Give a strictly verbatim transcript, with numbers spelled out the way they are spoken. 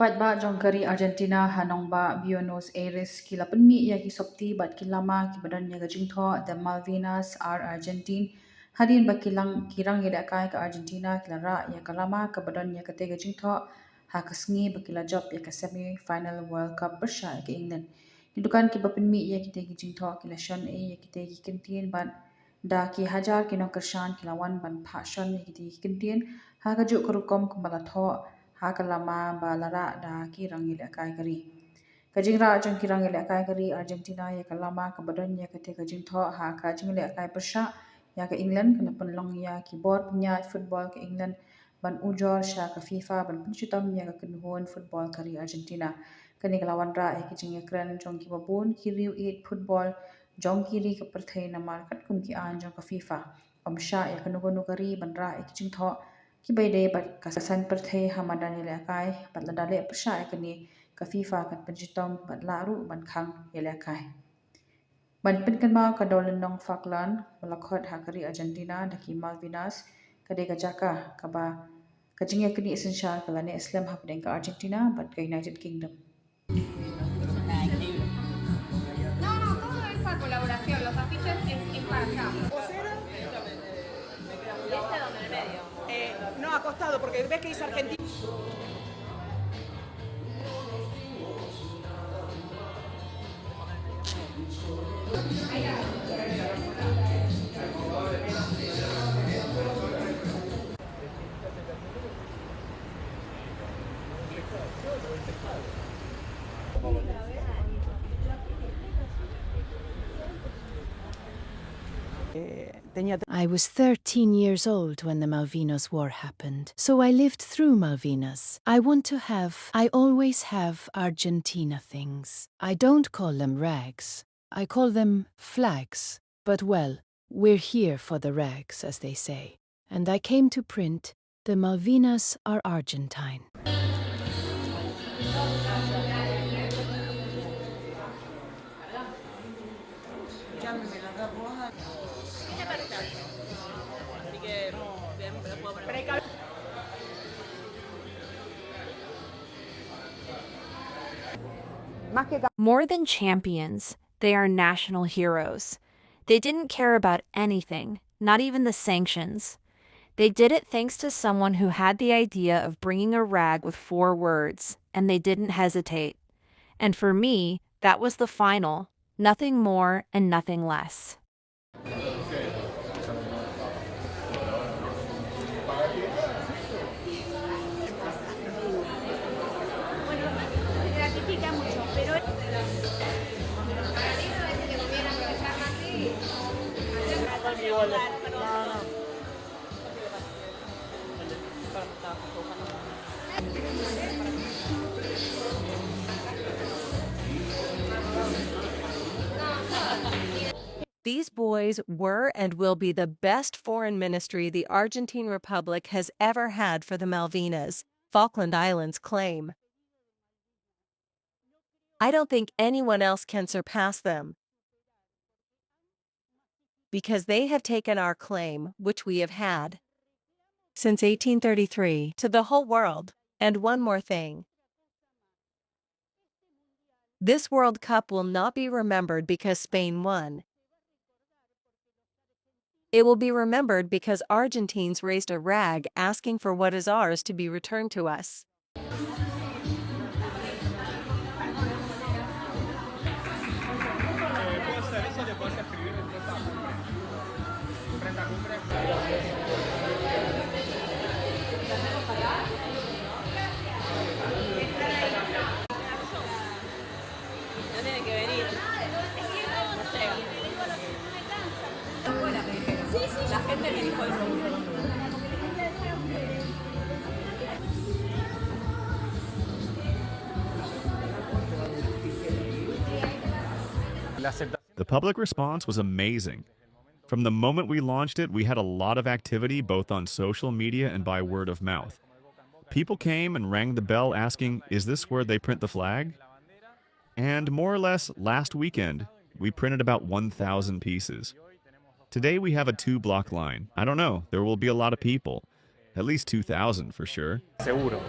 Paidbah jong ka ri Argentina ha nongbah Buenos Aires ki la pynmih ïa ki sopti bad ki lama kiba don ïa ka jingthoh The Malvinas are Argentine, hadien ba ki lang, ki rangïalehkai ka Argentina ki la rah ïa ka lama kaba don ïa kata ka jingthoh ha ka sngi ba ki la jop ïa ka semi final World Cup pyrshah ïa ka England. Ki dukan kiba pynmih ïa kita ki jingthoh ki la shon ei ïa kita ki kyntien bad da ki hajar ki nongkyrshan ki la wan ban phah shon ïa kita ki kyntien ha kajuh ka rukom kumba la thoh ha ka lama ba la rah da ki rangïalehkai ka ri. Ka jingrah jong ki rangïalehkai ka ri Argentina ïa ka lama kaba don ïa kata ka jingthoh ha ka jingïalehkai pyrshah ïa ka England ka la pynlong ïa ki bor pynïaid football ka England ban ujor sha ka FIFA ban pynshitom ïa ka kynhun football ka ri Argentina. Kane ka la wanrah ïa ki jingïakren jong kiba bun ki riew ïeit football jong ki ri ka pyrthei namar katkum ki aiñ jong ka FIFA ym shah ïa kano kano ka ri ban rah ïa ki jingthoh kiba ïadei bad ka saiñ pyrthei ha madan ïalehkai bad lada leh pyrshah ïa kane ka FIFA kan pynshitom bad lah ruh ban khang ïalehkai. Ban pynkynmaw ka dewlynnong Falkland ba la khot ha ka ri Argentina da ki Malvinas ka dei ka jaka kaba ka jingïaknieh synshar ka la neh slem hapdeng ka Argentina bad ka United Kingdom. No, no, todo es para colaboración, los afiches es, es para acá. Eh, no, acostado, porque ves que dice Argentina. I was thirteen years old when the Malvinas War happened, so I lived through Malvinas. I want to have, I always have Argentina things. I don't call them rags. I call them flags. But well, we're here for the rags, as they say. And I came to print, The Malvinas are Argentine. More than champions, they are national heroes. They didn't care about anything, not even the sanctions. They did it thanks to someone who had the idea of bringing a rag with four words, and they didn't hesitate. And for me, that was the final, nothing more and nothing less. These boys were and will be the best foreign ministry the Argentine Republic has ever had for the Malvinas, Falkland Islands claim. I don't think anyone else can surpass them, because they have taken our claim, which we have had since eighteen thirty-three, to the whole world. And one more thing. This World Cup will not be remembered because Spain won. It will be remembered because Argentines raised a rag asking for what is ours to be returned to us. The public response was amazing. From the moment we launched it, we had a lot of activity both on social media and by word of mouth. People came and rang the bell asking, "Is this where they print the flag?" And more or less last weekend, we printed about one thousand pieces. Today we have a two block line. I don't know, there will be a lot of people. At least two thousand for sure. Seguro.